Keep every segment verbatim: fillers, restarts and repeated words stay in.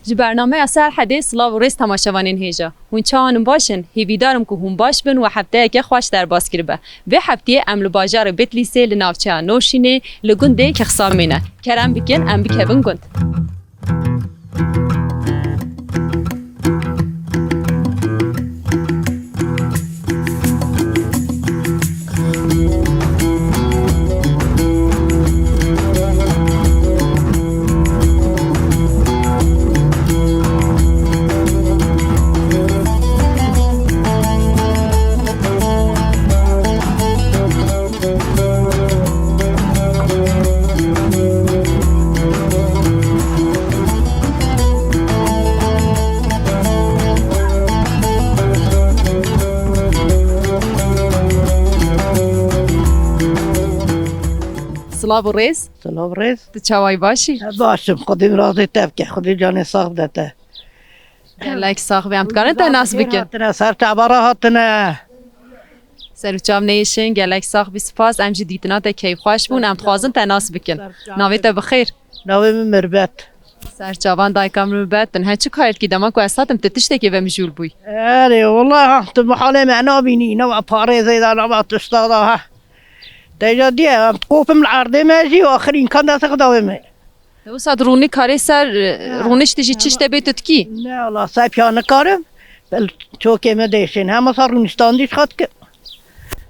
Ji bernameya Serhedê silav û rêz temaşevanên hêja. Hûn çawan in, baş in? Hêvîdar im ku hûn baş bin û hefteyeke xweş derbas kiribe. Vê heftiyê em li bajarê Bitlîsê li navçeya Nûşînê li gundê Kixsamê ne. Kerem bikin em bikevin gund. Silav û rêz. Silav rêz. Tu çawayî, baş î? Baş im, Xwedê razê te bike, Xwedê canê sax bide te. Gelek sax be, em dikarin te nas bikin. Hatine, ser çava re hatine. Ser û çav neyêşin, gelek sax bî, spas. Em jî dîtina te keyfxweş bûn, em dixwazin te nas bikin. Navê te bi xêr? Navê min Mirbet. Ser çavan dayika min Mirbet, tu niha çi kar dikî? Dema ku ez hatim, tu tiştekê vemijûl bûyî. Erê, wela ha, tu bi halê me nabînî, ne we parê zêda, ne we tişta da, ha. Te ca diye, em diqopim li erdê me jî, axir îmkan destê Xwedawê me. Te wisa di rûnî karê ser, e, rûniştî jî çi tiştê bê tu dikî? Ne, wela, sehpiya nikarim. Bel çokê me dêşên. Hema sa rûniştandî ji xwe dikim.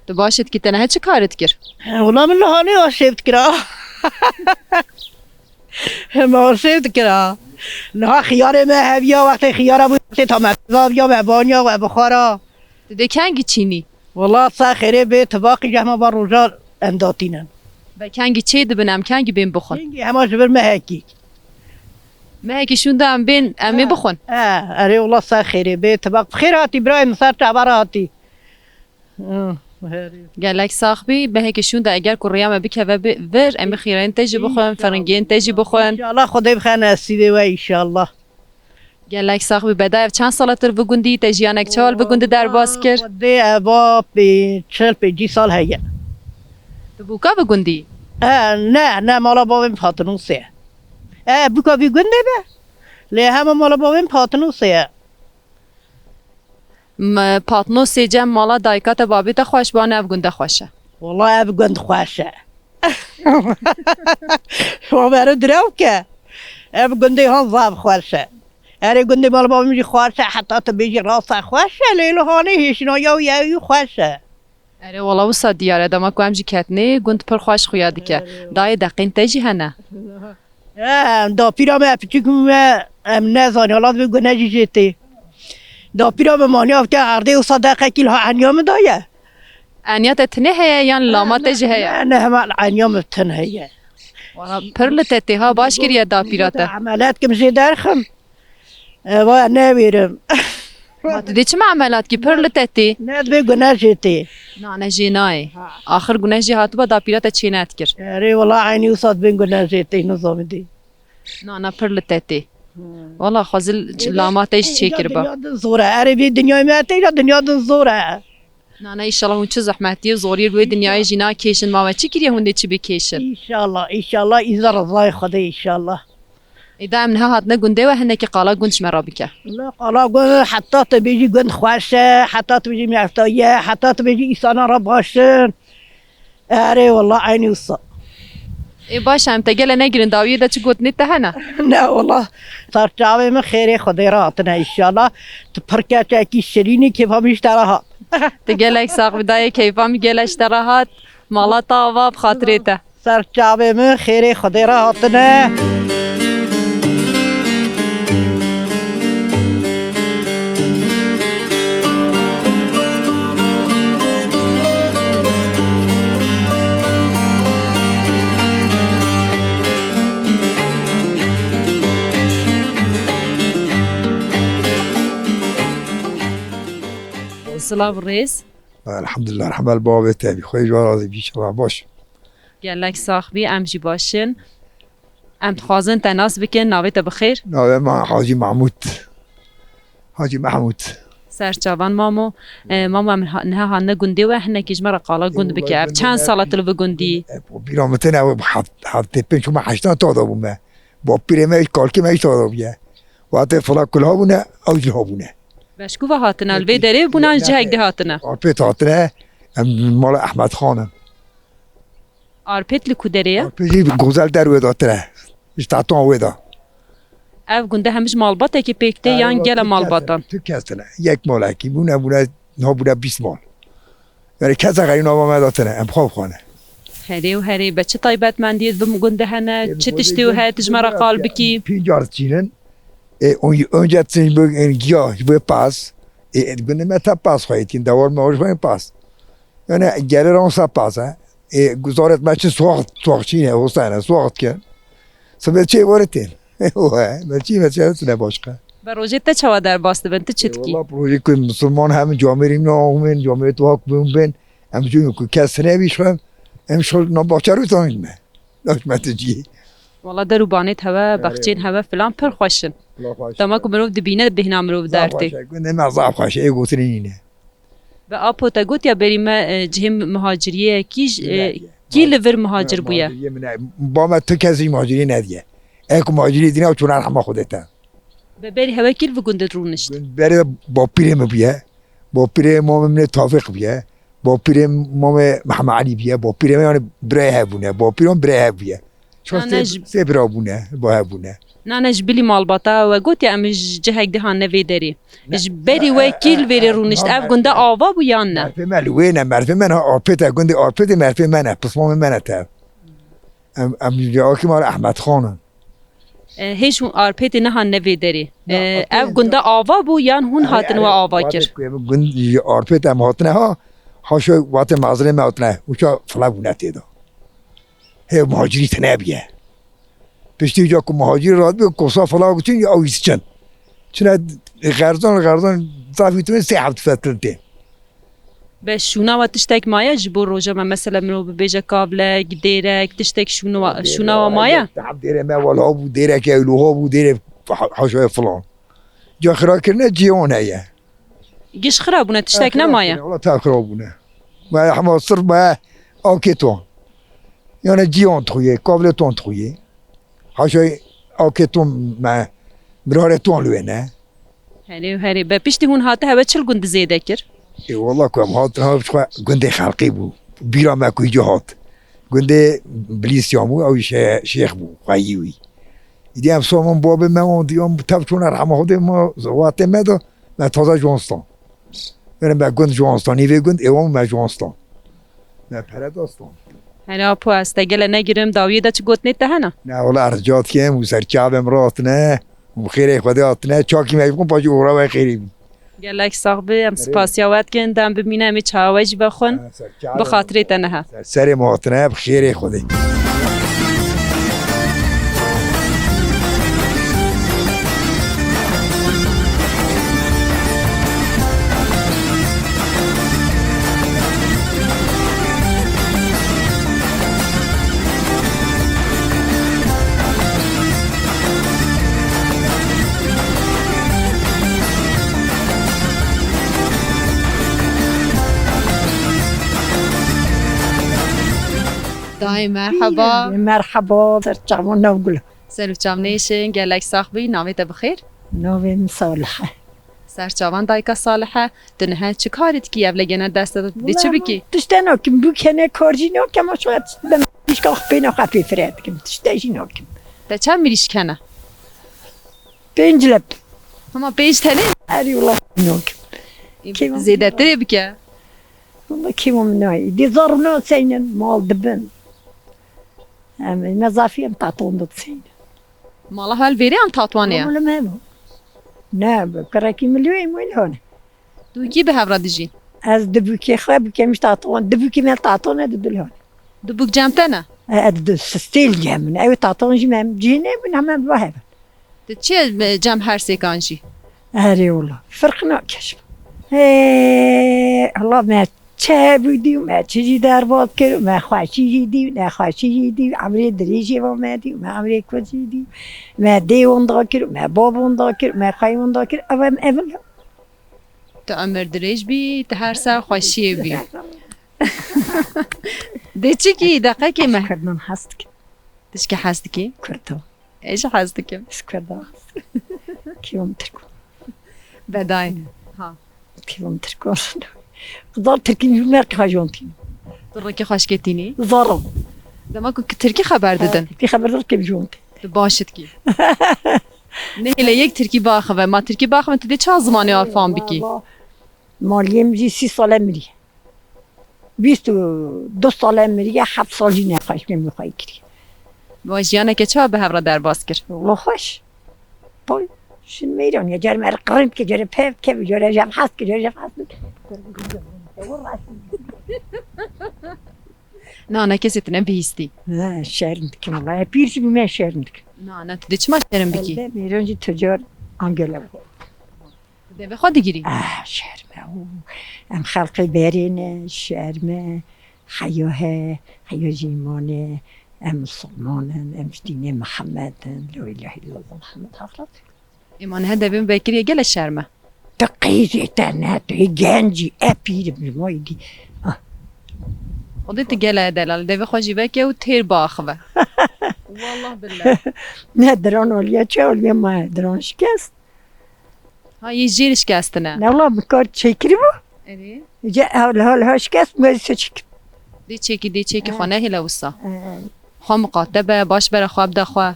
Tu baş dikî, te niha çi kar dikir? Wela min li hanê aşêv dikir ha. Hema aşêv dikir ha. Niha xiyarê me heviya, wextê xiyara bû, wextê tametiza viya me baniya we bixwara. Tu dê kengî çînî? Wela se xêrê bê tibaqî ji hema va roja em datînin. Be kengî çê dibin, em kengî bên bixwin? Kengî hema ji vir mehekî. Mehekî şûnda em bên, em ê bixwin? E, erê wela se xêrê bê tibaq. Bi xêr hatî birayê min, ser çava re hatî. Hı, herê. Gelek sax bî, mehekî şûnda eger ku rêya me bikeve bi-, vir, em ê xîrên te jî bixwin, firingên te jî bixwin. Înşallah Xwedê bixe nesîbê we înşallah. Gelek sax bî. Beda, ev çend sala tu li vî gundî, te jiyanek çawa li vî gundî derbas kir? Xwedê eva pê-, çil pêncî sal heye. Tu bûka vî gundî? E, ne, ne, mala bavê min Patnûsê ye. E, bûka vî gundê be? Lê hema mala bavê min Patnûsê ye. M-, Patnosê cem mala dayika te, babê te xweş ba, ne ev gund xweş e? Wela ev gund xweş e. Wa mero direw ke. Ev gundê han zaf xweş e. Erê gundê mala babê min jî xweş e, heta tu bêjî rast e xweş e, lê li hanê hêşinaya wî ya wî xweş e. Erê wela wisa diyar e, dema ku em jî ketinê, gund pir xweş xuya dike. Erê wela. Dayê deqên te jî hene. He, dapîra me piçik bû me, em nezanî, Allah divê guneh jî jê tê. Dapîra me maniya bike erdê, wisa deqekî li ha eniya min daye. Eniya te tinê heye yan lama te jî heye? Ne, ne, hema eniya min tin heye. Wala pir li te tê ha, baş kiriye dapîra te. Emeliyat kim jê derxim. Eva newêrim. Ma tu dê çima emeliyat kî, pir li te tê? Ne dibê guneh jê tê. Na, ne jê nayê. Ha. Axir guneh jê hatiba dapîra te çê nedikir. Erê wela eynî wisa dibên guneh jê tê, nizamî dê. Na, na, pir li te tê. Hmm. Wela xwezil lama te jî çêkiriba. Dinya din zor e. Erê vê dinyayê me tê ya dinya din zor e. Na, na, înşallah hûn çi zehmetiyê û zoriyê li wê dinyayê jî nakêşin. Ma we çi kiriye hûn dê çi bikêşin? Înşallah, înşallah, îza rizayê Xwedê înşallah. Ê da em niha hatine gundê we, hinekî qala gund ji me re bike. Wela qala gund, heta tu bêjî gund xweş e, heta tu bêjî meftayî ye, heta tu bêjî îsana re baş in. Erê wela eynî wisa. Ê baş e, em te gele negirin, dawiyê de çi gotinê te hene? Ne wela. Ser çavê min xêrê Xwedê re hatine înşallah. Tu pir keçekî şirînî, kêfa min ji te re hat. Tu gelek sax bî dayê, keyfa min gelek ji te re hat. Mala te ava bi xatirê te. Ser çavê min xêrê Xwedê re hatine. Silav û rêz. Elhamdulillah, rehmet bavê te bî. Xwedê ji we razî bî, înşallah baş. Gelek sax bî, em jî baş in. Em dixwazin te nas bikin, navê te bi xêr? Navê me Hacî Mahmûd. Hacî Mahmûd. Ser çavan mamo. E, mamo, em ha-, niha hatine gundê we, hinekî ji me re qala gund bike. Ev çend sala tu li vî gundî? E, bîra min tine, ew heft-, heftê pênc çûme heştan tada bûme. Bapîrê me, kalkê me jî tada bûye. Watê fila kulha bûne, ew jî habûne. Beşkû ve hatine, li vê derê bûne, an cihek de hatine? Arpêt hatine, em mala Ehmed Xan in. Arpêt li ku derê ye? Arpêt jî Gozel der wê de tire. Ji Tehtan wê de. Ev gunde hemî ji malbatekî pêk tê yan gele malbatan? Tu kes tine. Yek malekî bûne, bûne, niha bûne bîst mal. Yani kesa xerî nava me de tine, em xwe xwane. Herê û herê, be çi taybetmendiyê di vim gunde hene, çi tiştê û heye tu ji me re qal bikî? Pînc car çînin. E, on-, önce çîn bu, e, giya, bu pas. E, e, gunde me te pas xwe tîn, dewar me hoş pas. Yani gelir on sa pas, ha. E, guzaret me çi suaxt, suaxt çîne, hostane, suaxt ke. Sibê çê were tên. Ohe, me çî, me çi ne başka. Be rojê te çawa derbas dibin, tu çi dikî? Valla rojê ku Musulman hem camêrî ne, axumên camêrê tu hak bûn bên. Em jûn ku kes nebî xwe, em xwe na başarû tanî me. Naş me tu cî. Valla der û banêt heve, bexçên heve filan pir xweş in. Dema ku mirov dibîne, bêhna mirov dertê. Zaf xweş e, gundê me zaf xweş e, ê gotinê nîne. Bi apo te gotiya berî me, e, cihê muhaciriyê ye, kî ji, e, kî li vir muhacir bûye? Muhaciriyê min e. Ba me tu kes jî muhaciriyê nediye. Ew ku muhaciriyê dîne ew çûna rehma Xwedê te. Be berî hewe kî li vir gundê rûnişt? Berê bapîrê min bûye. Bapîrê mamê min ê Tafîq bûye. Bapîrê mamê Mihemed Elî bûye. Bapîrê me yani birayê hev bûne. Bapîran birayê hev bûye. Çar sê, sê bira bûne, ba hev bûne. Nane ji bilî malbata we gotiye em ji cihek de hanine vê derê. Ji berî we kî li vêrê rûnişt? Ev gunde ava bû yan ne? Merfê me li wê ne, merfê me ne, Arpêt e, gundê Arpêtê merfê me ne, pismamê me ne tev. Em, em ji akî me re Ehmed Xan in. E, hêj hûn Arpêtê nehanine vê derê. E, ev gunde ava bû yan hûn hatin we ava kir? Gund ji Arpêt em hatine ha, haşo watê mezrê me hatine, uça fila bûne tê de. Hê muhacirî tune bûye. Piştî ca ku muhacirî radibê, kosa fila gutin ya ew î diçin. Çine xerzan, xerzan zafî tune sê heft fetil tê. Be şûna we tiştek maye ji bo roja me? Mesela mirov bibêje kavlek, dêrek, tiştek şûna we, şûna we maye? Dêrê me wela bû, dêrek ewloha bû, dêrê ha-, haşoya filan. Ca xira kirine cî wan heye. Giş xira bûne, tiştek nemaye? Wela ta xira bûne. Me hema sirf me akê ton. Yani cî wan dixuye, kavlê ton dixuye. Haşoya akê ton me, mirarê ton li wê ne. Herê û herê. Be piştî hûn hate hewe çil gund zêde kir? Ê wela ku em hatin ha xwe gundê xelqî bû. Bîra me ku îca hat. Gundê Bilîsyan bû, ew şê-, şêx bû, xweyî wî. Îdî em somon babê me wan diyan tev çûne rehma Xwedê ma watê me de me taze ji wan stan. Were me gund ji wan stan, nîvê gund ê wan me ji wan stan. Me pere da stan. Herê apo ez te gele negirim, dawiyê de çi gotinê te hene? Ne wela rica dikim û serçavê min rast ne. Û bi xêrê Xwedê hatine, çakî me bixwin, paşê oxira we xêrê bî. Gelek sax bî, em spasiya we dikin, dem bimîne, em ê çawa we jî vexwin. Bi xatirê te niha. Serê me hatine, bi xêrê Xwedê. Dayê merheba. Merheba, ser çavan nav gul. Ser û çav nêşin, gelek sax bî, navê te bi xêr? Navê min Salih e. Ser çavan dayika Salih e, tu niha çi karî dikî, ev legene dest de dê çi bikî? Tişte nakim, bûkene kar jî nakim, ama şu an dem pişka xwe pêna xwe pê fire dikim, tişte jî nakim. Te çend mirîşk hene? Pênc lep. Hema pênc tenê? Erê wela nakim. Ê, kêma zêdetirê bike. Wela kêma min nayê. Dê zar û naseynin, mal dibin. Em, me zafî em Tatwan de diseynin. Mala hal vêrê em Tatwanê ye? Mala me bû. Ne, bi kirekî min li wê, em wê li hane. Tu kî bi hev re dijî? Ez di bûkê xwe bûkem ji Tatwan, di bûkê me Tatwan e, di dil hane. Di bûk cem te ne? E, e, di, di, stêl cem min. Ew Tatwan jî me cihê ne bûn, heme bi hev. Tu çi cem her sêkan jî? Erê wela, firq nake ji. Hê, Allah me çi hebû dî, me çi jî derbas kir, me xweşî jî dî, nexweşî jî dî, emrê dirêjê ve me dî, me emrê kurt jî dî, me dê wenda kir, me bab wenda kir, me xey wenda kir, ev em evin. Tu emir dirêj bî, tu her ser xweşiyê bî. Dê çikî, deqekê me. Kurdan hez dikim. Tu çikî hez dikî? Kurdan. Ez jî hez dikim. Ez Kurdan. Kilometre ku. Bedayê. Ha. Kilometre ku. Zar Tirkî jû me qejontî. Tu rikî xweşkê tînî? Zarim. Dema ku Tirkî xeber didin. Tirkî xeber didin, kim jûntî. Tu baş dikî. Nehêle yek Tirkî biaxive. Ma Tirkî biaxive, tu dê çawa zimanê wan fam bikî? Valla, maliyê min jî sî sale mirî. Bîst û du sale miriye, heft sal jî nexweşbûn min xweyî kiriye. Wa jiyaneke çawa bi hev re derbas kir? Wilo xweş. Boy, şin meyran ya, car me re qirint ke, car pev ke, car jev hast ke, car jev hast ke. Na, ne kesê tine bihîstî. Ne, şerm dikim wala. Pîr jî bûme şerm dikim. Na, ne, tu dê çima şerm bikî? Elde meyran jî tucar Angela. Devê xwe digirî? Ah, şerm e. Û em xelqê berê ne, şerm e. Heya he, heya jî îman e. Em misilman in, em ji dînê Mihemed in. La ilahe illallah Muhammed haqlat. Îman he devê min vekiriye gele şerm e. Tu qîzê te ne, tu yê gencî, e pîr im ji mayî dî. Ah. Xwedê tu gele delal, devê xwe jî veke û têr biaxive. Wallah billah. Ne diran aliye çi aliye ma diran şikest. Ha, yê jêr şikestine. Ne wala min kar çêkirî bû. Erê. Ce hal hal ha şikest me se çêkir. Dê çêkî, dê çêkî xwe nehêle wisa. He. Xwe miqate be, baş bere xwe bide xwe.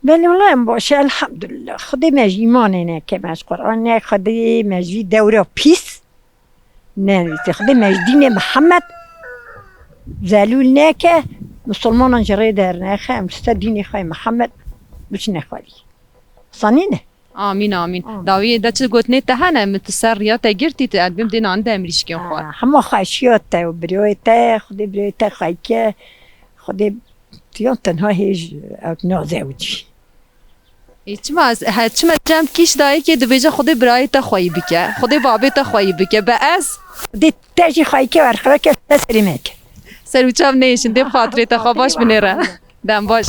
Belê wala em baş e, elhamdulillah. Xwedê me ji îmanê neke, me ji Qur'an ne, Xwedê me ji vî dewra pîs. Ne, Xwedê me ji dînê Mihemed zelûl neke, misilmanan ji rê dernexe, em ji ser dînê xwe yê Mihemed biçine xwelî. Sanî ne? Amîn, amîn. Amîn. Dawiyê de çi gotinê te hene, min tu ser riya te girtî, tu edbîm dê nan de em rîşkên xwe. Ha, hema xweşiya te û birayê te, Xwedê birayê te xweyke, Xwedê tiyan tenha hêj ew nazewicî. Ê, çima ez, he, çima cem kîş dayikê dibêje Xwedê birayê te xweyî bike, Xwedê babê te xweyî bike, be ez? Dê te jî xweyî ke, erxireke te serî meke. Ser û çav nêşin, dê xatirê te xwe baş binêre. Dem baş.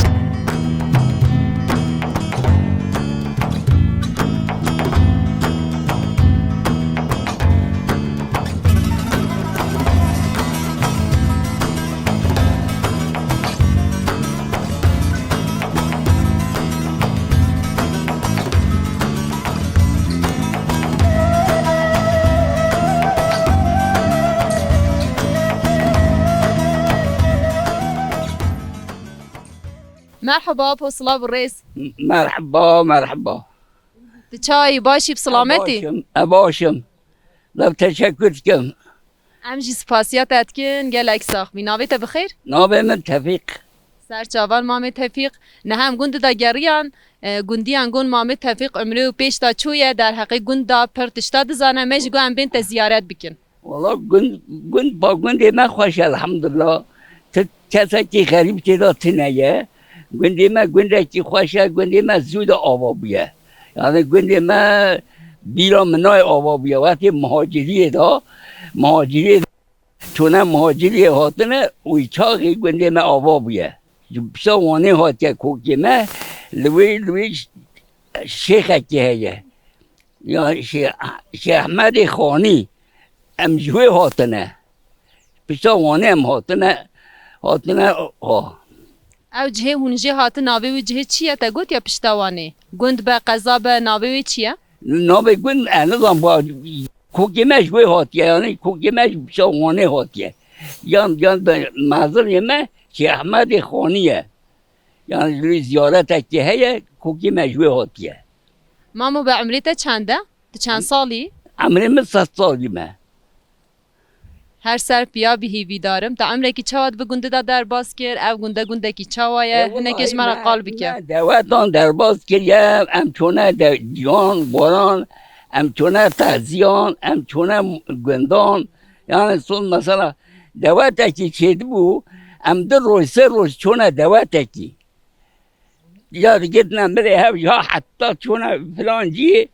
Merhaba, po silav û rêz. Merhaba, merhaba. Tu çawa yî, baş î, bi silamet î? E, baş im, e, baş im. Lev teşekkür dikim. Em jî spasiya te dikin, gelek sax bî. Navê te bi xêr? Navê min Tefîq. Ser çavan Mamê Tefîq. Niha em gund de geriyan, e, gundiyan gon Mamê Tefîq umrê û pêş de çûye, derheqê gund de pir tişta dizane, me jî got em bên te ziyaret bikin. Wala gund, gund ba gundê me xweş e, elhamdulillah. Ti kesekî xerîb tê de tune ye. Gundê me gundekî xweş e, gundê me zû de ava bûye. Yani gundê me bîra min nayê ava bûye. Wextê muhaciriyê de, muhaciriyê de, çûne muhaciriyê hatine û çaxê gundê me ava bûye. Ji pişta Wanê hatiye kokê me, li wê, li wê şêxekî heye. Ya Şêx, Şêx Ehmedê Xanî, em ji wê hatine. Pişta Wanê em hatine, hatine, ha. Ew cihê hûn jê hatin, navê wê cihê çi ye? Te got ya pişta Wanê. Gund be, qeza be, navê wê çi ye? Navê gund, e, nizam ba, kokê me ji wê hatiye, yani kokê me ji pişta Wanê hatiye. Yan, yan be, mezirê me Şêx Ehmedê Xanî ye. Yani ji wê ziyaretekê heye, kokê me ji wê hatiye. Mamo be, umrê te çend e? Tu çend salî? Emrê min sed salî me. Her ser piya bî hîvîdar im. Te emrekî çawa di bi gundê de derbas kir? Ev gunde gundekî çawa ye? E, hinekê ji me re qal bike. Me dewetan derbas kiriye, em çûne de, diyan, goran, em çûne teziyan, em çûne gundan. Yani son mesela dewetekî çêdibû, em du roj, sê roj çûne dewetekî. Ya digirtine milê hev, ya heta çûne filan cî,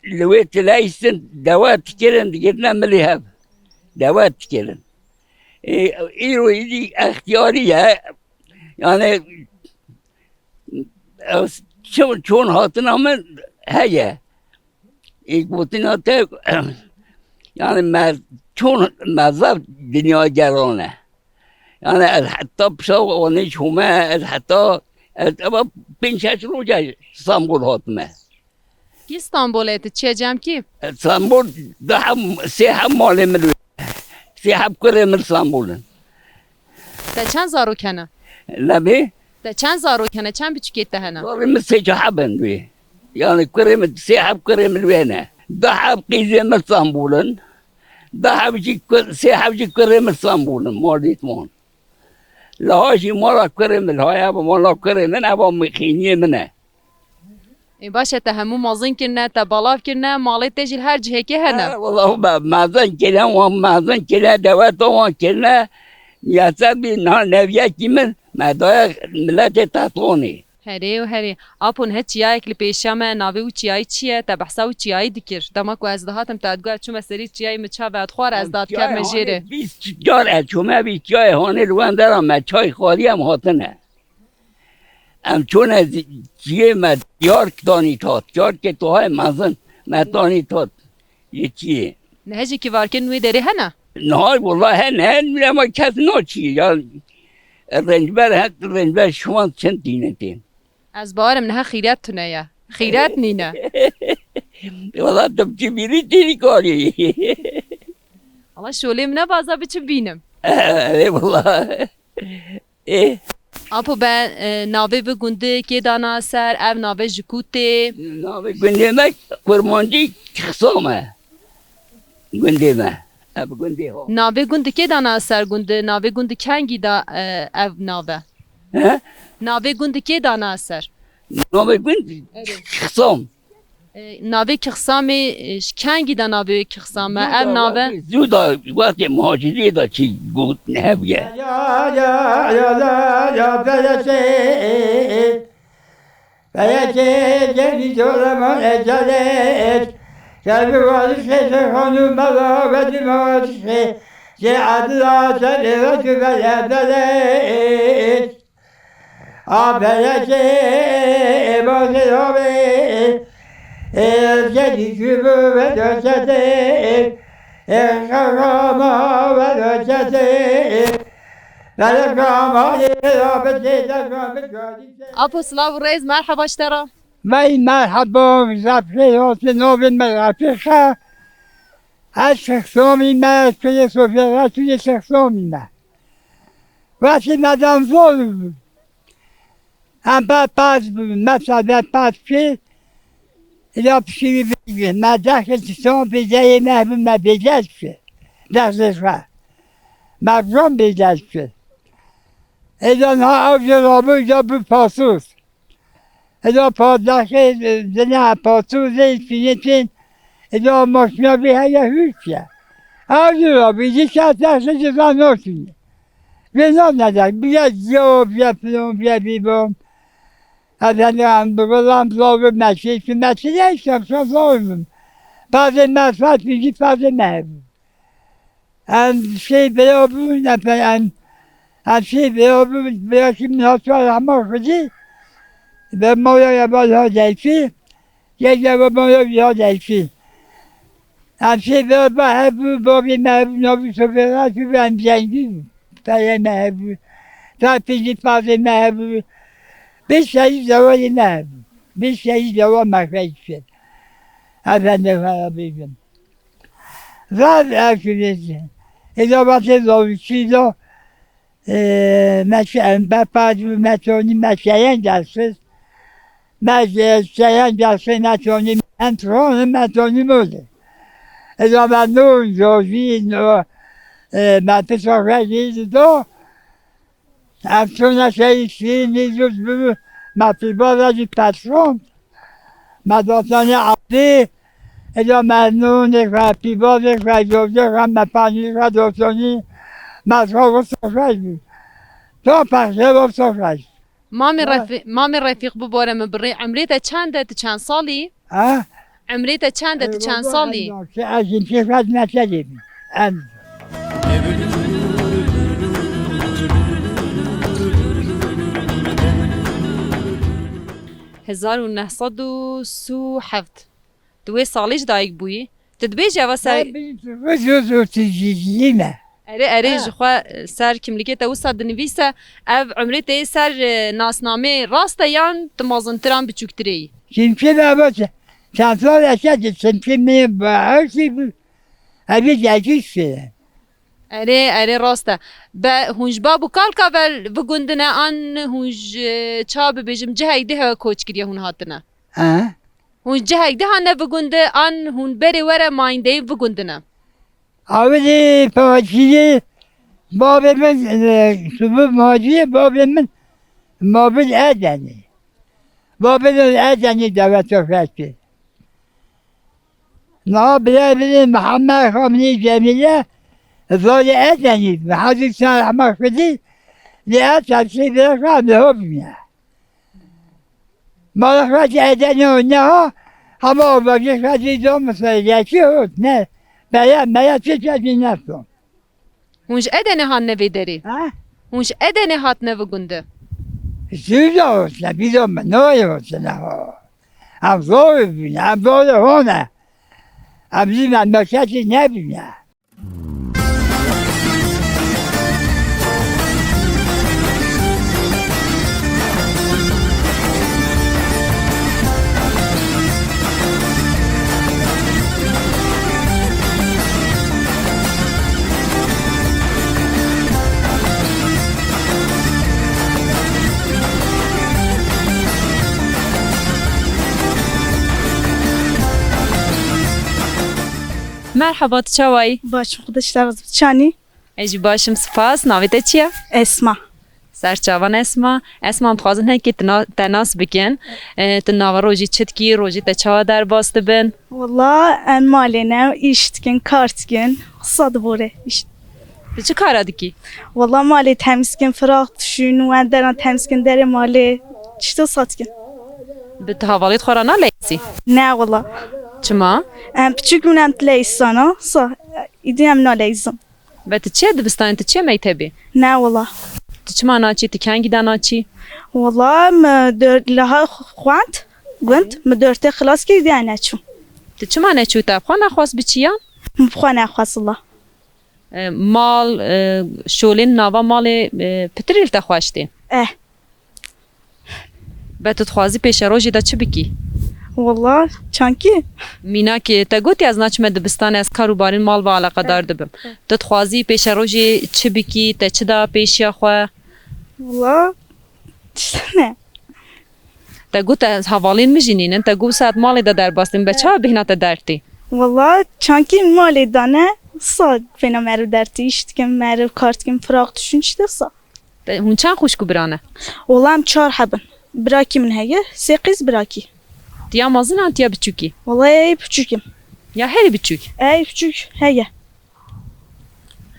li wê tileyîstin dewe dikirin, digirtine milê hev. Dewe dikirin. Ê, îro îdî extiyarî ye. Yani, ez çi-, çûn hatina min heye. Ê, gotina te, yani me çûn me zaf dinya gerane. Yani ez heta pişa Wanê çûme, ez heta, ez eva pênc şeş roja Stenbol hatime. Kî Stenbolê, tu çiye cem kî? Stenbol, du heb, sê heb malê min wê. Sê heb kurê min Stenbol in. Te çend zarok hene? Nebê? Te çend zarok hene? Çend biçûkê te hene? Zarê min sê çar heb in wê. Yani kurê min, sê heb kurê min wê ne. Du heb qîzê min Stenbol in. Du heb jî kur-, sê heb jî kurê min Stenbol in, malê wan. Liha jî mala kurê min, liha ev mala kurê min, eva mixîniyê min e. Ê, baş e, te hemû mezin kirine, te balav kirine, malê te jî li her cihekê hene. He, wela me-, mezin kirine, wan mezin kirine, dewleta wan kirine. Miyeser bî, niha neviyekî min, me daye miletê Tetwanê. Herê û herê. Apo, niha çiyayek li pêşiya me, navê wî çiyayî çi ye? Te behsa wî çiyayî dikir. Dema ku ez dihatim, te digot, ez çûme serî çiyayê, min çav ve dixwar, ez dadikevime jêrê. Bîst car ez çûme vî çiyayê hanê li wendera me çay xwarî em hatine. Em çûne zî-, çiyê me diyar danî tat. Carkê tuhayê mezin me danî tat. Yê çiyê. Niha jî kîvarkên wê derê hene? Niha wela hene, hene, ama kes naçî. Ya, rencber het, rencber şivan çend tîne tên. Ez bawerim niha xîret tune ye. Xîret nîne. Wela tu biçî bîrî tîrî karî. Wela şolê min e, baza biçim bînim. Ê, wela. Ê. Apo be, e, navê bi gundê kê dana ser, ev nave ji ku tê? Navê gundê me Kurmancî Kixsam e. Gundê me. Ev gundê ho. Navê gundê kê dana ser gundê? Navê gundê kengî da, e, ev nave? He? Navê gundê kê dana ser? Navê gund Kixsam. E, navê Kixsamê, e, ji kengî de navê wê Kixsam e? Ev nave? Zû da wextê muhaciriyê de çi got hebûye. Ya, ya, ya, ya, ya, Berekê, Berekê, gelî coleman ecelek. Gel bi warişê, ser xanû mela, vedî me warişê. Jê adila, ser êra, tu bele, belek. A Berekê, ê bazê rabê, ê ez gelî jû bi ve doçetê, ê xexama ve doçetê, belek ama ê rabê tê de rabê çarî tê. Apo, silav û rêz, merheba ji te re. Vay merheba, zafê rastê navê me Refîq e. Ez şexsomî me, ez peyê Sofya Resul şexsomî me. Wextê me dan zor bû. Em berpaz bûn, me sade paz kir. Ya pişî wî bigrin. Me dexê çisan bêceyê me bû, me bêcez kir. Dexê xwe. Me jan bêcez kir. Êca niha ew jê rabû, îca bû pasûs. Êca pa-, dexê, e, dine pasûsê, fînetên, êca maşîna vê heye hûrtiye. Ew jê rabû, îcî şeş dexê ceza naşîne. Vê nane dek, bîya ciya, bîya filan, bîya bîbam. Ez hene em bi vilam zor bim, me şey, tu me çi ye, işte, em şan zor bim. Pazê me saet, bîjî pazê me hebû. Em şey bira bûn, em, em, em şey bira bûn, bira kim hatwa rahma xwedî. Be mawya ya ba ha delfî. Gel gel be mawya ya delfî. Em şey bira ba hebû, babî me hebû, nabî sobera, tu be em zengî bû. Peyê me hebû. Ta pîjî pazê me hebû. Bir şey zewa yine hebû. Bir şey zewa me xeyşe. Efendim, ha, bizim. Zaf ev şirêtin. Êda vatê zavîçî da, e, me şe-, em berpaz bû, me tonî, me şeyen dersiz. Me şe-, şeyen dersiz, me tonî, em tron, me tonî mode. Êda me non, zovî, no, e, me pisa xwe jî do. Em çûne şehîd şîrînî zû bû, me pîbaza jî petron. Me dotanê Ebdî, êca me nûnê xwe, pîbazê xwe, zovcê xwe, me panî xwe dotanî, me xwe wisa xweş bû. To pexşê wisa xweş. Mamê Refî-, Mamê Refîq, bibore min birê, emrê te çend e, tu çend salî? Ha? Emrê te çend e, tu çend salî? Ki ez jî pêşwaz meselê bî. Em. Hezar û neh sed û sî û heft. Tu wê salî ji dayik bûyî? Tu dibêjî eva ser... Ben bin dokuz yüz otuz yediyim e. Erê, erê, ha, ji xwe, e, ser kimlikê te wisa dinivîse, ev umrê te yê ser, e, nasnameyê rast e yan tu mezintir an biçûktir ê yî? Kimlikê me eva ser, Çend sal eşe di simkê min baş bû. Evî gelî şe. Erê, erê, rast e. Be, hûn ji bab û kalka ve li vî gundî ne, an hûn ji, ça bibêjim, cihek dî hewe koç kiriye hûn hatine? He? Hûn cihek dî hatine vî gundî, an hûn berê were mayîndeyê vî gundî ne? Awilî Paşîrê babê min, e, Subû Maciyê babê min, mabin Edenî. Babê min Edenî deweta Fekê. Niha birayê min ê Mihemed Xamînî Cemîle, zalê Edenî, Mihemed Husên Ehmed Xwedî, li Edenî bira xwe niha bûne. Mala xwe jî Edenî û niha, hema avajî xwe jî da misayekî hot, ne, beya, meya çi çekî neson. Hûn ji Edenê hatine vê derê? Ha? Hûn ji Edenê hatine vî gundî? Sûca hotine, bîra min nayê hotine ha. Em zor bûne, em zor hone. Em jî memleketî nebûne. Merhaba, tu çawa yî? Baş, Xwedê ji te razî be. Çanî? Ez jî baş im, spas. Navê te çi ye? Esma. Serçavan Esma. Esma, em dixwazin hinekî te na-, te nas bikin. E, tu nava rojî çi dikî? Rojî te çawa derbas dibin? Wela em malê ne, îş dikin, kar dikin. Qisa dibore îş. Tu çi kara dikî? Wela malê temîz dikin, firaq dişûn, wenderan temîz dikin, derê malê. Tişta sa dikin. Bi tu hevalêt xwe re naleyisî? Ne wela. Çima? Em piçûk bûn em dileyisana, sa, îdî em naleyizin. Be tu çi ye dibistanê, tu çi ye mektebê? Ne wela. Tu çima naçî, tu kengî de naçî? Wela min dört, liha xwend, gund, min dörtê xilas kir, diya neçûm. Tu çima neçû, te bi xwe nexwest biçî yan? Min bi xwe nexwest wela. E, mal, e, şolên nava malê, e, pitirî li te xweş tê? Eh. Be tu dixwazî pêşerojê de çi bikî? Wela çankî. Mînakê te gotî ez naçime dibistanê, ez kar û barên mal ve eleqedar dibim. Tu dixwazî pêşerojê çi bikî, te çi da pêşiya xwe? Wela tiştine. Te got ez hevalên min jî nînin, te got saet malê de derbas dibim, be çawa bêhna te dertê? Wela çankî malê de ne, sa bêhna meriv dertê, îş dikim meriv, kar dikim, firaq dişûn, tiştê sa. Te, hûn çend xwişk û bira ne? Wela em çar heb in. Birakî min heye, sê qîz birakî. Tiya mezin an tiya biçûkî? Wela ey biçûk im. Ya herî biçûk? Ey biçûk heye.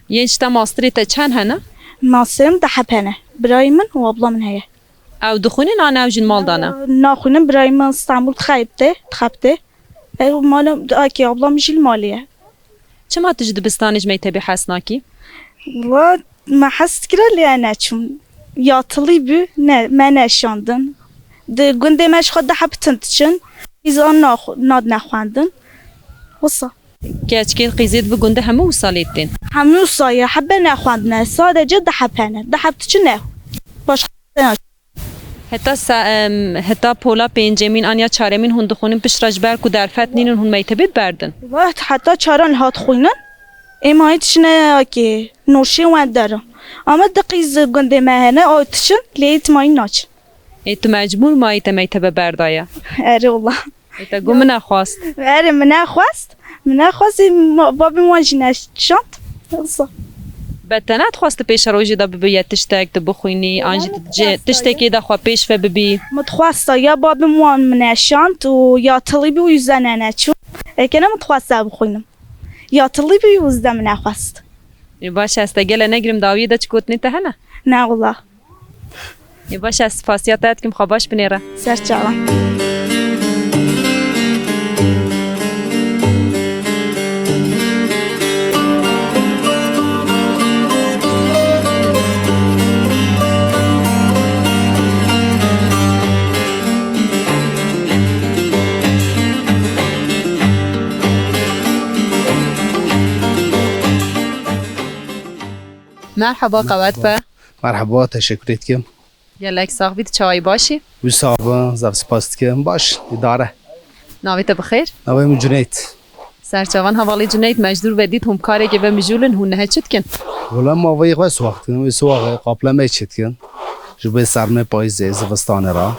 Yên ji te mastirê te çend hene? Mastirê min deh heb hene. Birayê min û abla min heye. Ew dixwînin an ew jî li mal de ne? Naxwînin, birayê min Stenbol dixebitê, dixebitê. Ew mala, akê, abla min jî li malê ye. Çima tu ji dibistanê ji mektebê hez nakî? Wela me hez dikira lê ez neçûm. Yatilî bû, ne, me neşandin. Di gundê me ji xwe deh heb tin diçin. Îza nax-, nadine xwendin. Wisa. Keçikên qîzê di vî gundê hemû wisa lê tên? Hemû wisa ye, hebe nexwendine. Sadece deh heb hene. Deh heb diçin ne. Başqa Heta se-, em, heta pola pêncemîn an ya çaremîn hûn dixwînin, piştre ji ber ku derfet nînin hûn mektebê berdin? Wah, heta çaran hat xwînin. Ê mayî tişine akê, noşê wenderan. Ama di qîz gundê me hene, ew tişin, lê ê ti mayî naçin. Ê tu mecbûr mayî te mektebe berdaye? Erê wela. Ê te got min nexwest. Erê, min nexwest. Min nexwest, ê ma-, babê wan jî neşand. Wisa. Be te nedixwest tu pêşerojê de bibî ye tiştek, tu bixwînî, an jî tu cê-, tiştekê de xwe pêş ve bibî? Min dixwesta ya babê wan min neşand û yatilî bû, o yüzden ez neçûm. Eke ne min dixwesta bixwînim. Yatilî bû, o yüzden min nexwest. Ê baş e, ez te gele negirim, dawiyê de çi gotinê te hene? Ne wela. Ê baş e, ez spasiya te dikim, xwe baş binêre. Ser çavan. Merhaba, qewet be. Merhaba, teşekkür etkim. Gelek sax bî, tu çawayî, baş î? Wisa be, zaf spas dikim. Baş, îdare. Navê te bi xêr? Navê min Cuneyt. Serçavan hevalê Cuneyt, me ji dûr ve dît hûn karekê ve mijûl in, hûn nihe çi dikin? Wela ma vê xwe siwax dikin, wê siwaxê qaplemeyê çê dikin. Ji bo sermê payîzê, zivistanê re.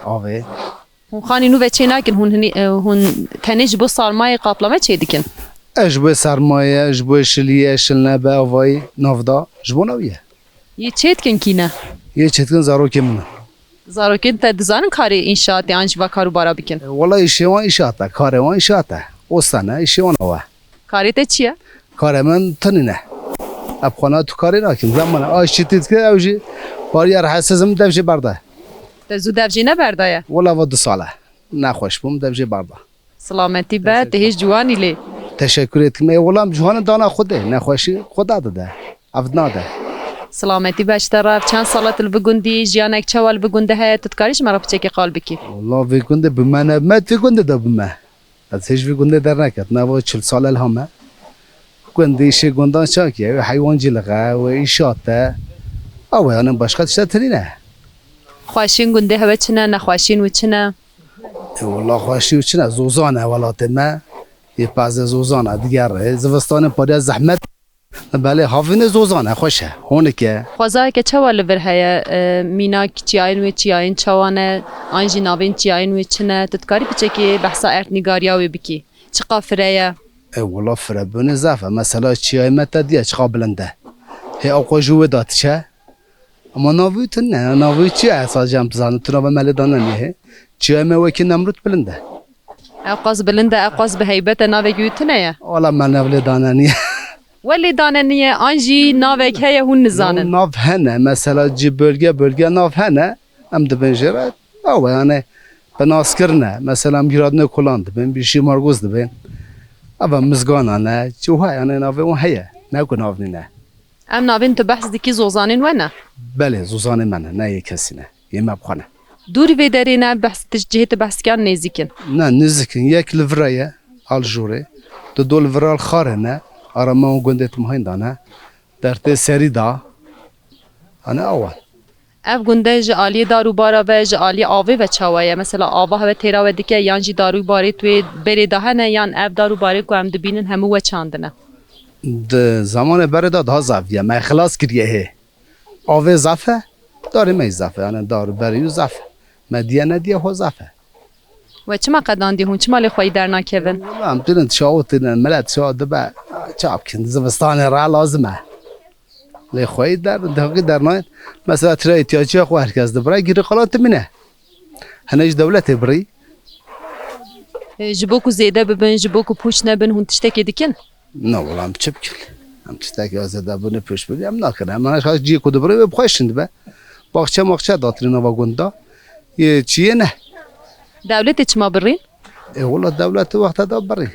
Avê. Hûn xanî nû ve çê nakin, hûn hinî, e, hûn tenê ji bo sarmayê qaplame çê dikin? E, ji bo sermayê, ji bo şiliyê, şil nebe, avayî, navda, ji bo navî ye. Yê çê dikin kî ne? Yê çê dikin zarokê min in. Zarokên te dizanin karê înşaatê an jî va kar û bara bikin? E, wela îşê wan înşaat e, karê wan înşaat e. Osta ne, îşê wan ew e. Karê te çi ye? Karê min tinî ne. Ev xwana tu karê nakin. Zemane aşçîtî dike, ew jî bariyer hesiz im, dev jê berda. Te zû dev jê neberdaye? Wela va du sal e. Nexweş bûm, dev jê berda. Silametî be, tu hêj ciwanî lê. Teşekkür etkim. Ê, wela em ciwanin dana Xwedê. Nexweşî Xweda dide. Ev nade. Silametî be ji te re. Ev çend sal e tu li vî gundî, jiyanek çawa li vî gundê heye? Tu dikarî ji me re piçekê qal bikî? Wela vê gundê bi me ne, me vê gundê de bi me. Ez hêj vî gundê derneketim. Nava çil sal e li hame. Gundê îşê gundan çakiye, wê heywancîlix e, wê îşat e. Ew e, yani başka tişta tinî ne. Xweşiyên gundê hewe çi ne, nexweşiyên wî çi ne? E, wela xweşî û çi ne, zozan e welatê me. Yê pezê zozan e, digere. Zivistanê pariya zehmet. Belê, havînê zozan e, xweş e, honik e. Xwezayeke çawa li vir heye? E, mînak çiyayên wê çiyayên çawa ne? An jî navên çiyayên wê çi ne? Tu dikarî piçekê behsa erdnîgariya wê bikî? Çiqa fire ye? E, wela firebûnê zaf e. Mesela çiyayê me te diye çiqa bilind e. Hê aqwa ji wê de diçe. Ama navê tu ne, navê çi ye? Sadece em dizanin, tu navê me lê dane niye. Çiyayê me wekî Nemrûd bilind e. Ew qas bilind e, ew qas bi heybet e, navekî wî tune ye? Wala me nav lê dane niye. We lê dane niye, an jî navek heye hûn nizanin? Nav, nav hene, mesela cî bölge bölge nav hene, em dibên jê re, ew e, yani, bi nas kirine. Mesela em Giradinê Kolan dibên, Bîşî Margoz dibên. Ev e Mizgana ne, çi wiha, yani, navê wan heye, ne ku nav nîne. Em navên tu behs dikî zozanên we ne? Belê, zozanê me ne, ne yê kesî ne. Yê me bi xwe ne. Dûrî vê derê ne, behs, tu cihê tu behs dikan nêzîk in? Ne, nêzîk in. Yek li vira ye, al jorê. Di do li vira li xarê ne. Ara me û gundê Timahîn da ne. Dertê serî da. Ane awa. Ev gunde ji aliyê dar û bara ve, ji aliyê avê ve çawa ye? Mesela ava hewe têra we dike yan jî dar û barê tu yê berê de hene yan ev dar û barê ku em dibînin hemû we çandine? Di zamanê berê de daha zaf ye. Me xilas kiriye hê. Avê zaf e, darê me zaf e. Yani dar û berê zaf e. Me diye ne diye ho zaf e. We çima qedandî hûn? Çima lê xweyî dernakevin? Wala em tînin çawa tînin, milet çawa dibe, çawa bikin, zivistanê re lazim e. Lê xweyî der, dehqî dernayên. Mesela tira îhtiyacîya xwe herkes dibire, girî qala timîne. Hene ji dewletê birî. E, ji bo ku zêde bibin, ji bo ku pûç nebin, hûn tiştekê dikin? Na, wala em çi bikin? Em tiştekê ya zêdebûnê pûç bibî, em nakin. Em hene ciyê ku dibirî wê bi xwe şin dibe. Baxçe maxçe datirî nava gund da. Yê çiyê ne. Dewletê çima birîn? E, wala dewletê wexta da birî.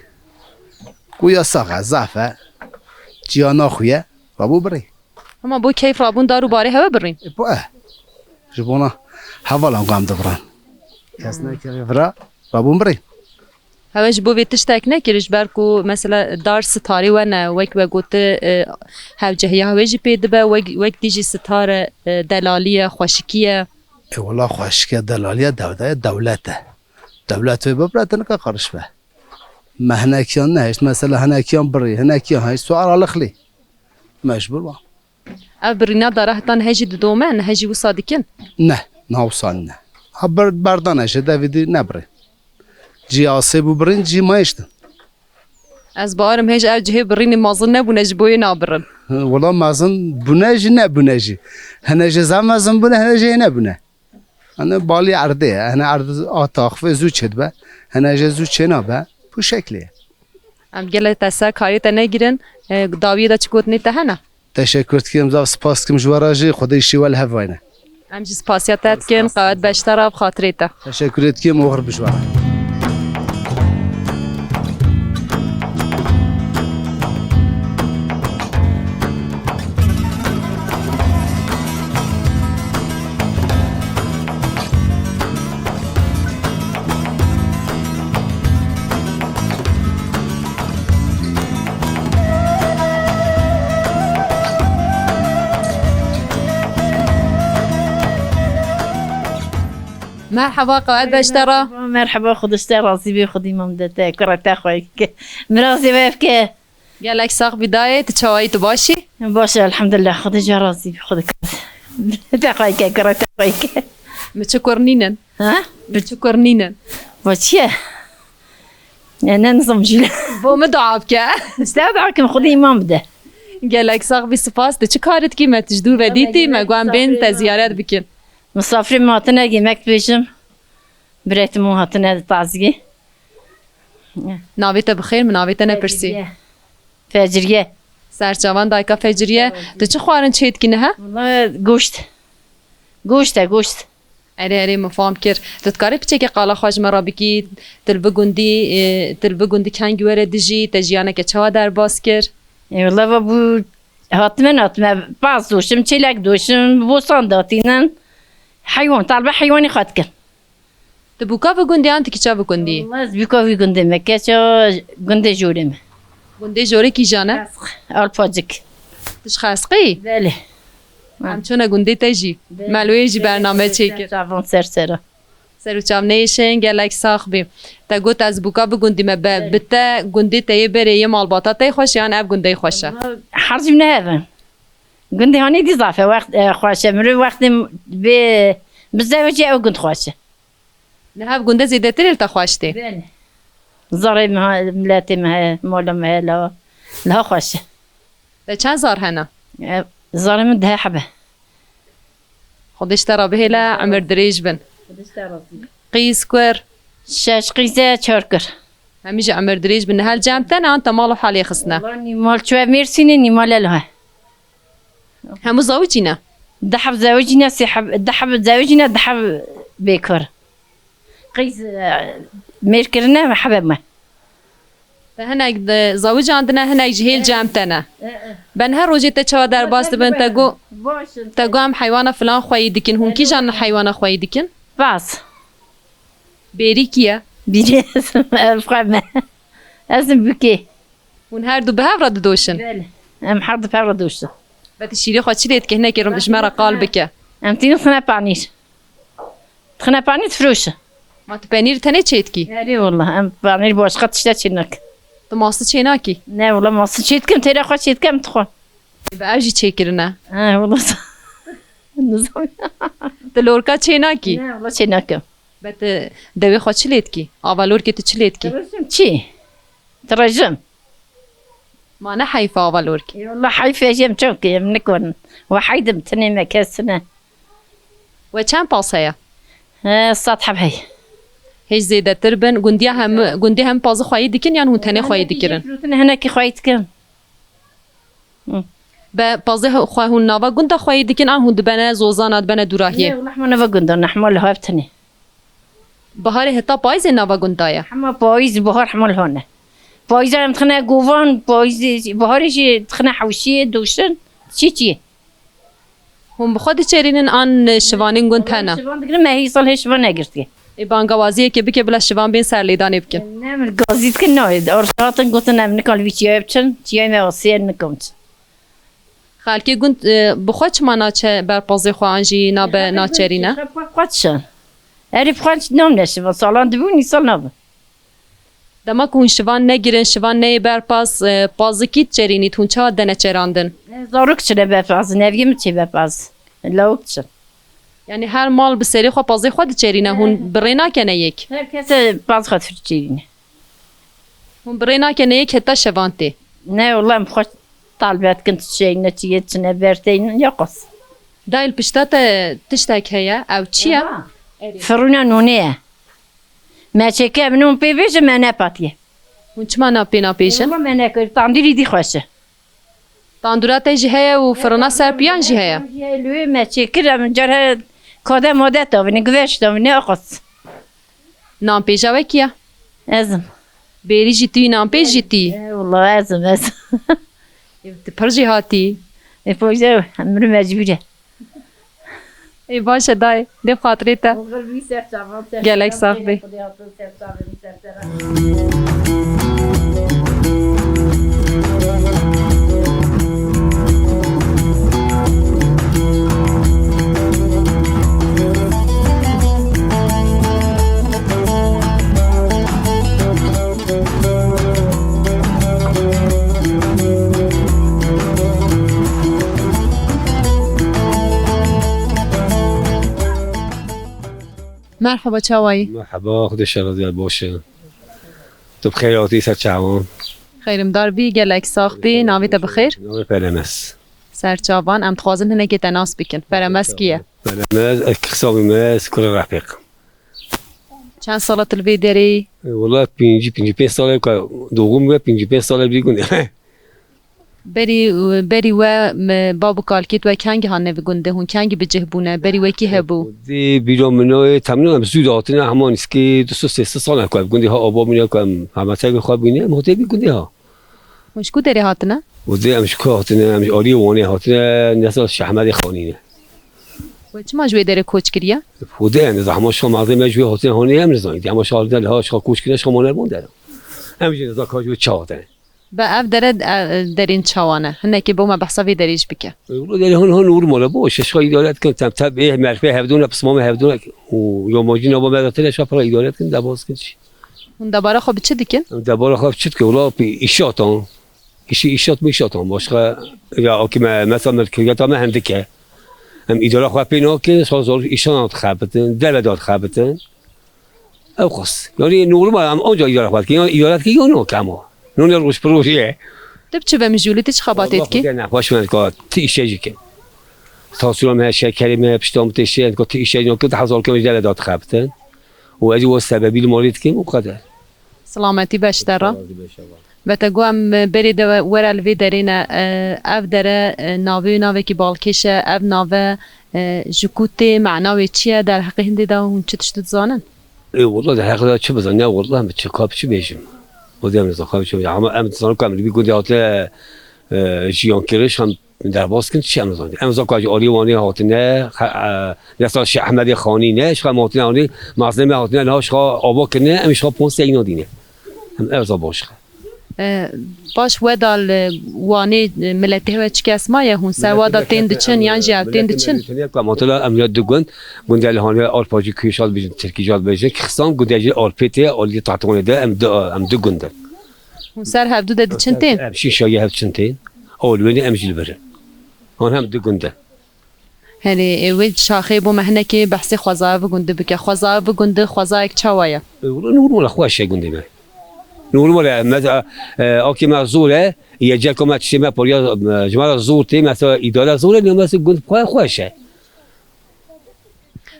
Ku yasax e, zaf e. Ciya naxuye, rabû birî. Hema bo keyf rabûn dar û barê hewe birîn? E, bo e. Ji bona hevalan ku em dibirin. Kes nekeve vira, rabûn birî. Hewe ji bo vê tiştek nekir, ji ber ku mesela dar sitarê we ne, wek we gote, e, hewcehiya hewe jî pê dibe, wek, wek dî jî sitar e, e, delalî ye, xweşikî ye. E, wala xweşik e, delalî ye, dewde ye, dewlet e. Dewlet wê bibire, tu nika qariş be. Me hinekiyan nehişt, mesela hinekiyan birî, hinekiyan hişt, tu aralixlî. Mecbur wa. Ev birîna dara heta nihe jî didome, nihe jî wisa dikin? Ne, niha wisa ne. Ha ber-, berdane jê devî dî nebirî. Cî asê bû birîn, cî mayiştin. Ez bawerim hêj ev cihê birînê mezin nebûne ji bo yê nabirin. Hi, wela mezin bûne jî nebûne jî. Hene jê zaf mezin bûne, hene jê nebûne. Hene balî erdê ye. Hene erd a taxifê zû çêdibe. Hene jê zû çênabe. Bu şeklê ye. Em gelek te ser karê te negirin. E, dawiyê de çi gotinê te hene? Teşekkür dikim, zaf spas dikim ji we re jî. Xwedê îşî we li hev wayne. Em jî spasiya te dikin. Qewet beşte re bi xatirê te. Teşekkür dikim, oxir bi ji we re. Merheba, qewet be ji te re. Merheba, Xwedê ji te razî be, Xwedê îmam de te, kura te xweyke. Mirazê we bike. Gelek sax bî dayê, tu çawayî, tu baş î? Baş e, elhamdulillah, Xwedê ji we razî be, Xwedê kura te xweyke, kura te xweyke. Mi çi kur nînin? Ha? Mi çi kur nînin? Va çi ye? Ne, ne nizam jî. Bo min dua bike. Ji te dua kim, Xwedê îmam bide. Gelek sax bî, spas. Tu çi kar dikî? Me tu ji dûr ve dîtî, me guhan bên te ziyaret bikin. Misafirê min hatine, yemek dibêjim. Birêt min hatine taziyê. Navê te bi xêr, min navê te nepirsî. Feciriye. Feciriye. Serçavan dayka Feciriye. Tu çi xwarin çê dikî niha? Wala goşt. Goşt e, goşt. Erê, erê, min fam kir. Tu dikarî piçekê qala xwe ji me re bikî, tu li bi gundî, e, tu li bi gundî kengî were dijî, te jiyaneke çawa derbas kir? E, wala va bû hatime natime, paz doşim, çêlek doşim, bosan datînin. Heywan, talbe heywanê xwe dikim. Tu bûka vî gundê an tu kîça vî gundî? Wala ez bûka vî gundê me, keça gundê jorê me. Gundê jorê kîjan e? Xesq, Alpacik. Tu ji Xesqê yî? Belê. Em çûne gundê te jî. Belê. Melwê jî bername çêkir. Çavan ser sera. Ser û çav neyêşin, gelek sax bî. Te got ez bûka vî gundî me, be, bi te gundê te yê berê yê malbata te yê xweş e yan ev gundê xweş e? Her jî ne hev in. Gundê hanê dî zaf e, wext, e, xweş e. Mirov wextê bê bizewicê ew gund xweş e. Niha ev gundê zêdetir li te xweş tê? Belê. Zarê me he, miletê me he, mala me he, la, la xweş e. Te çend zar hene? E, zarê min deh hebe. Xwedê ji te re bihêle, emir dirêj bin. Xwedê ji te razî be. Qîz, kur? Şeş qîz e, çar kur. Hemî jî emir dirêj bin. Niha li cem te ne an te mal û halê xistine? Wala nîmal çûye Mêrsînê, nîmal e li he. Hemû zawicî ne? Di heb zewicî ne, sê heb, di heb zewicî ne, di heb bêkar. Qîz, e, mêr kirine hebe me. Te hinek di zawicandine, hinek jî hêl cem te ne. E, e. Ben her rojê te çawa derbas dibin, te got, baş in. Te got em heywana filan xweyî dikin. Hûn kîjan heywana xweyî dikin? Baz. Bêrî kî ye? Bêrî ez im, ev xwe me. Ez im bûkê. Hûn her du bi hev re didoşin? Belê. Em her du bi hev re didoşin. Be tu şîrê xwe çi lê dike? Hinekê rim ji me re qal bike. Em tînin xine panîr. Dixine panîr difiroşe. Ma tu penîr tenê çê dikî? Erê wala, em panîr başqa tişte çê nakin. Tu mastî çê nakî? Ne wala, mastî çê dikim, têra xwe çê dikim, em dixwin. Be ev jî çêkirine? He wala. Nizam. Tu lorka çê nakî? Ne wala, çê nakim. Be tu dewê xwe çi lê dikî? Ava lorkê tu çi lê dikî? Tirejim çi? Tirejim. Ma ne heyf e ava lorkê? Ê wala heyf e, jem çok em nikonin. Ve heydim tinê me kes ne. We çend pas heye? He, sed heb heye. Hêj zêdetir bin. Gundiya hem, gundê hem pazî xweyî dikin yan hûn tenê xweyî dikirin? Firotin hinekî xweyî dikin. Hı. Be pazê xwe hûn nava gunda xweyî dikin an hûn dibene zozana, dibene dûrahiyê? Ne, wala hema nava gunda, ne hema li hev tinê. Biharê heta payîzê nava gunda ye? Hema payîz, bihar hema li hane. Payîza em dixine govan, payîzê, biharê jî dixine hewşiyê, doşin, çî çî. Hûn bi xwe diçerînin an şivanên gund hene? Şivan digirin, me hê sal hê şivan negirtiye. Ê bangawaziyekê bike bila şivan bên serlêdanê bikin. Ne, min gazî dikin nayê. Arşa hatin gotin em nikan li vî çiyayê biçin, çiyayê me asê nikan biçin. Xelkê gund, e, bi xwe çima naçe ber pazê xwe an jî nabe naçerîne? Xwe, xwe, xwe diçin. Erê bi xwe namne şivan, salan dibûn, îsal nabin. Dema ku hûn şivan negirin, şivan neyê ber paz, e, pazikî diçerînît, hûn çawa dene çerandin? E, zarok çine ber paz, neviyê min çê ber paz. Lawik çin. Yani her mal bi serê xwe pazê xwe diçerîne, hûn bi rê nakene yek? Her kes e paz xwe diçerîne. Hûn bi rê nakene yek heta şevan tê? Ne, wala em xwe talbet kin, tu çeyne, çiyê çine, berteyne, ya qas. Dayê, li pişta te tiştek heye, ew çi ye? Erê. Firûna nûnê ye. Me çêke, em nûn pê bêjin, me nepatiye. Hûn çima na pê napêjin? Wala me nekir, tandîrî dî xweş e. Tandûra te jî heye û firina ser piyan jî heye? Lê me çêkir, em car he kade made tavîne, guveş tavîne, aqas. Nanpêja we kî ye? Ez im. Bêrî jî tu yî, nanpêj jî tu yî? E, wala ez im, ez. Ê, tu pir jêhatî. Ê, poyze, mirî mecbûr e. Ê, baş e dayê, dê xatirê te. Gelek sax bê. Merhaba, çawayî? Merhaba, Xwedê şer razî baş e. Tu bi xêr hatî ser çavan. Xêrimdar bî, gelek sax bî, navê te bi xêr? Navê Peremez. Ser çavan, em dixwazin hinekê te nas bikin. Peremez kî ye? Peremez, ez Kixsabî me, ez kurê Refîq. Çend sala tu li vê derê yî? E, wela pêncî, pêncî pênc sal e ku doğum e, pêncî pênc sal e vî gundê. Berî, berî we, me, bab û kalkê we kengî hatine vî gundê? Hûn kengî bi cih bûne? Berî we kî hebû? Dê bîra min nayê, temînan em zû de hatine, hema nîskî du sed sê sed sal e ku ev gundê ha ava bûne, ku em hemete bi xwe bûne, em hatine vî gundê ha. Hûn ji ku derê hatine? Û dê em ji ku hatine, em ji aliyê Wanê hatine, nesla Şehmedê Xanî ne. We çima ji wê derê koç kiriye? Û dê em, zehma şa mezê me ji wê hatine hanê em nizanî. Dê hema şa hatine, ha şa koç kirine, şa mane bon dera. Em jî nizan ka ji wê çi hatine. Be ev dere, e, derên çawa ne? Hinekê bo me behsa vê derê jî bike. E, wilo derê hon, hon normal e, bo şeşka îdare dikin, tem, tem, ê merfê hevdûne, pismamê hevdûne, û yomacî nava me de têne şa pira îdare dikin, debas dikin çi. Hûn debara xwe bi çi dikin? Em debara xwe bi çi dikin? Wila pê îşatan. Îşî îşat mi îşatan. Başka, ya, akî me, mesela milkiyeta me hindik e. Em îdara xwe pê nakin, şa zor îşan dixebitin, deve da dixebitin. Ew qas. Yani normal em anca îdare xwe dikin. Yani îdare dikin, yani yok ama. Nûne roj bi rojê ye. Tu bi çi ve mijûlî, tu çi xebatê dikî? Nexweş me ka ti îşe jî ke. Tansiyona me, şekerê me, pişta min tê şê, ka ti îşe jî ke, hezar kêm ji deve da dixebitin. Û ez jî we sebebî li malê dikim, û qeder. Silametî be ji te re. Be te got em berê de were li vê derê ne, e, ev dere, e, navê navekî balkêş e, ev nave, e, ji ku tê, mena wê çi ye, derheqê hindê de hûn çi tişt dizanin? Ê, wela derheqê de çi bizan, ne wela min çi, ka bi çi bêjim. O dem nizan ka bi çi bêjim. Ama em dizanin ku em li vî gundê hatine, e, jiyan kiriş, em derbas kin, çi em dizanin. Em dizanin ku ji aliyê Wanê hatine, xe-, e, nesla Şêx Ehmedê Xanî ne, ji xem hatine Wanê, mezlê me hatine, niha ji xa ava kirine, em ji xa ponsê îna dîne. Em ev za baş xe. E, baş, we da li Wanê, e, miletê we çi kes maye? Hûn ser wa da tên diçin yan jî ev tên diçin? Miletê me, miletê me, em hatine, em ya du gund, gundê li hanê Arpacî, ku şal bijin, Tirkî jal bijin, Kixsan, gundê jî Arpê tê, alî Tahtonê de, em du, em du gund in. Hûn ser hevdu de diçin tên? Em şîşa ye hev çin tên. Ew li wênê em jî li vir in. Hûn hem du gund in. Herê, ê, wê şaxê bo me hinekê behsê xwezaya vî gundî bike. Xwezaya vî gundî xwezayek çawa ye? E, wilo normal e, xweş e gundê me. Normal e, me, e, akê me zor e, yê ceka me tiştê me poriya, e, ji me re zor tê, mesela îdare zor e, lê mesela gund xwe xweş e.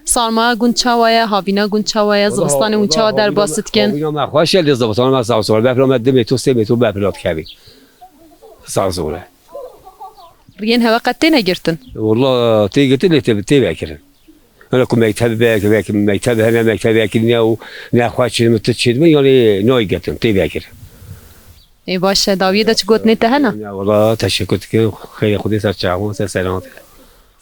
Sarmaya gund çawa ye, havîna gund çawa ye, zivistanê hûn çawa derbas dikin? Havîna me xweş e, lê zivistana me zaf zor e. Befra me du metre, sê metre befra dikevî. Zaf zor e. Riyên hewe qet têne girtin? Wela tê girtin, lê tê, tê vekirin. Hene ku mekteb be, be, mekteb hene, mekteb vekirine û nexwe çêdime, tu çêdime, yani nayê girtin, tê vekirin. Ê, baş e, dawiyê de çi gotinê te hene? Ne, wela teşekkür dikim. Xêrê Xwedê ser çavan, ser seran te.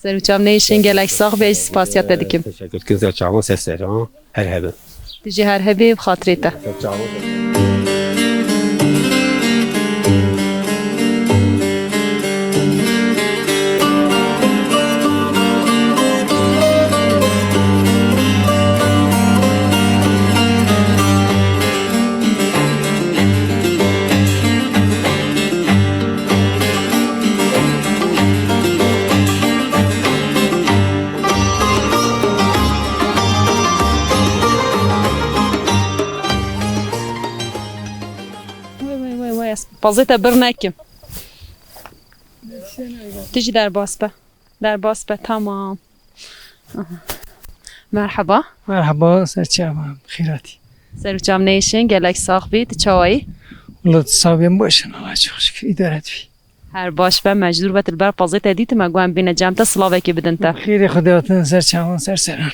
Ser û çav neyşin, gelek sax be, ez spasiya te dikim. Teşekkür dikim, ser çavan, ser seran. Her hebin. Tu jî her hebî, bi xatirê te. Wê, wê, wê, wê, ez pazê te bir nekim. Tu jî derbas be. Derbas be, tamam. Aha. Merhaba. Merhaba, ser çavan, xêratî. Ser û çav neyşin, gelek sax bî, tu çawayî? Wela tu sabên baş in, Allah çok şükür, îdare dibî. Her baş be, mecbûr be, tu li ber pazê te dîtime, got em bîne cem te, silavekê bidin te. Xêrê Xwedê hatin, ser çavan, ser seran.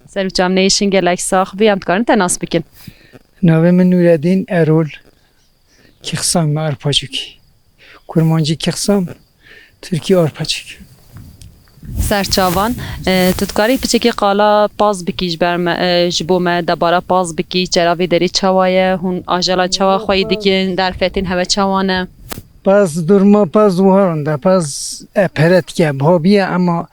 Ser û çav neyşin, gelek sax bî, em dikarin te nas bikin. Navê min Nûredîn Erol. Kîxsam me Arpacûkî. Kurmancî Kîxsam, Tirkî Arpacik. Ser çavan, e, tu dikarî piçekî qala paz bikî ji ber me, e, ji bo me debara paz bikî, çera vê derê çawa ye, hûn ajala çawa xweyî dikin, derfetên hewe çawa ne? Paz durma, paz wiha rinde, paz e pere dike, biha biye, ema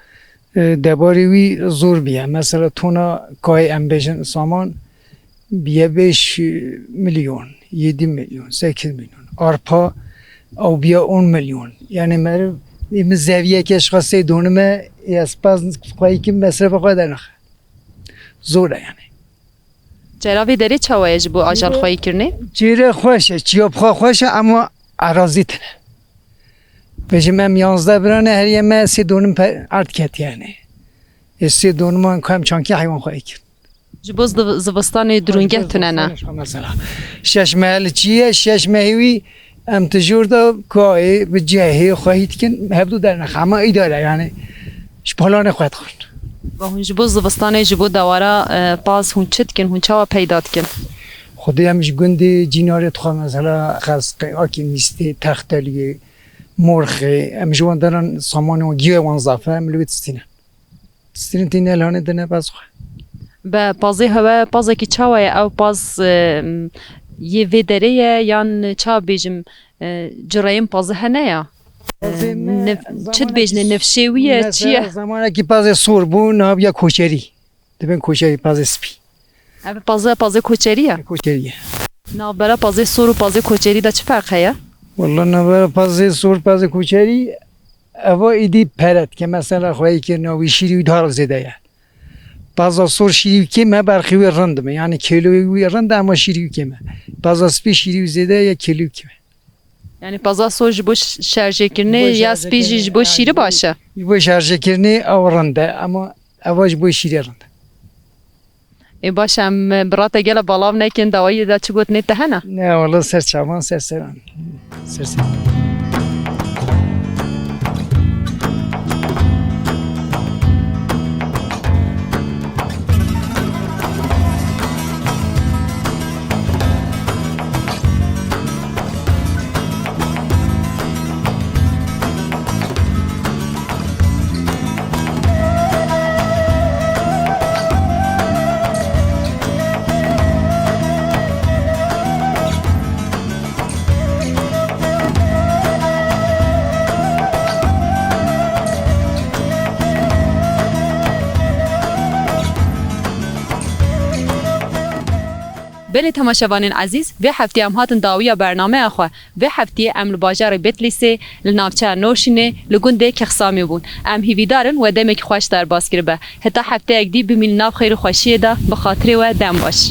e, debarê wî zor biye. Mesela tona kayê em bêjin saman biye beş milyon, yedi milyon, sekiz milyon. Arpa ew biye on milyon. Yani meriv, ê min zeviyeke ji xwe sê donime, ez pez xweyî kim mesrefa xwe dernexe. Zor e yani. Çêra vê derê çawa ye ji bo ajal xweyî kirinê? Çêre xweş e, çiya bi xwe xweş e, ama erazî tune. Bêjim em yanzdeh birane, her yê me sê donim pe-, erd ket yani. Ê sê doniman ku em çankî heywan xweyî kirin. Ji bo ziv-, zivistanê dirûngeh tune ne? Zivistanê mesela. Şeş meh li çi ye, şeş mehê wî em tijûr de kayê bi cehê xweyî dikin, hevdû dernexe, ama îdare yani. Ji planê xwe dixwin. Ba hûn ji bo zivistanê, ji bo dewara, e, paz hûn çi dikin? Hûn çawa peyda dikin? Xwedê em ji gundê cînarê dixwe, mesela xesqê, akî mîstê, texteliyê, morxê, em ji wan deran samanê wan, giyê wan zaf e, em li wê distînin. Distînin tîne li hanê dine pez xwe. Be pazê hewe, pazekî çawa ye? Ew paz, e, yê vê derê ye yan çawa bêjim, e, cireyên pazê hene ya? Pazê me Nif-, çi zamanekî dibêjine, s-, nifşê wî ye, çi ye? Mesela zamanekî pazê sor bû, niha bûye koçerî. Dibên koçerî, pazê spî. Ev paze, pazê koçerî ye? Koçerî ye. Navbera pazê sor û pazê koçerî de çi ferq heye? Walla navbera pazê sor, pazê koçerî, eva êdî pere dike. Mesela xweyî kirina wî, şîrî wî daha zêde ye. Paza sor şîrî wî kêm e, berxî wî rind e. Yani kêloyê wî rind e, ama şîrî wî kêm e. Paza spî şîrî wî zêde ye, kêloyê wî kêm e. Yani paza sor ji bo ş-, şerjêkirinê ya spî jî ji bo şîrî baş e? Ji bo şerjêkirinê ew rind e, ama eva ji bo şîrê rind e. Ê baş, em bi rate gele balav nekin, dawayî de çi gotinê te hene? Ne, wala ser çavan, ser seran. Ser seran. Belê temaşevanên ezîz, vê heftê em hatin dawiya bernameya xwe. Vê heftiyê em li bajarê Betlîsê, li navçeya Norşînê, li gundê Kexsamê bûn. Em hîvîdar in we demekî xweş derbas kiribe. Heta hefteyek dî bimînin nav xêr û xweşiyê de, bi xatirê we dem baş.